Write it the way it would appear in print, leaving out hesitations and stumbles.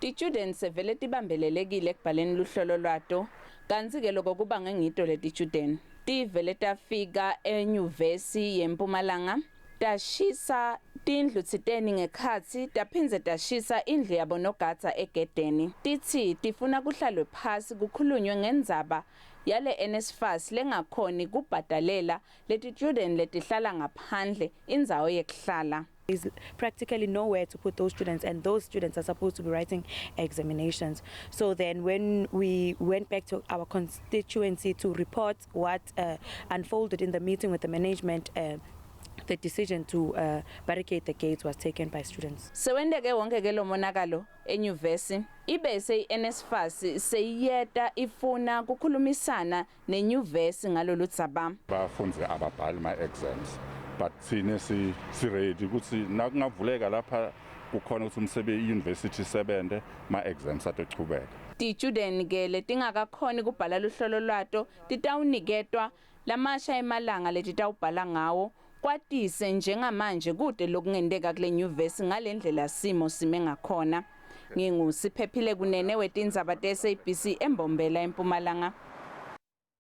Ti-students sevele tibambelelekile ekubhaleni luhlolo lwato, kantsi-ke loko kuba ngengito leti-student. Tivele tafika enyuvesi yeMpumalanga tashisa tindlu tsiteni ngekhatsi, taphindze tashisa indlu yabonogadza egedeni. Titsi tifuna kuhlalwe phasi kukhulunywe ngendzaba yale NSFAS lengakhoni kubhadalela leti-student letihlala ngaphandle indzawo yekuhlala. There's practically nowhere to put those students, and those students are supposed to be writing examinations. So then when we went back to our constituency to report what unfolded in the meeting with the management, the decision to barricade the gates was taken by students. Sewenteke wonke ke lo monakalo enyuvesi, ibese iNSFAS seyiyeta ifuna kukhulumisana nenyuvesi ngalolu dzaba. Bafundzi ababhali ma-exams, but thine si ready ukuthi nakungavuleka lapha kukhona ukuthi umsebenzi i-university isebenze, ma-exams atochubeka. Ti-student ke letingakakhoni kubhala luhlolo lwato titawuniketwa lamasha emalanga letitawubhala ngawo, kwatise njengamanje kude lokungenteka kule nyuvesi ngalendlela simo sime ngakhona. NginguSiphephile Kunene wetindzaba te-SABC eMbombela, eMpumalanga.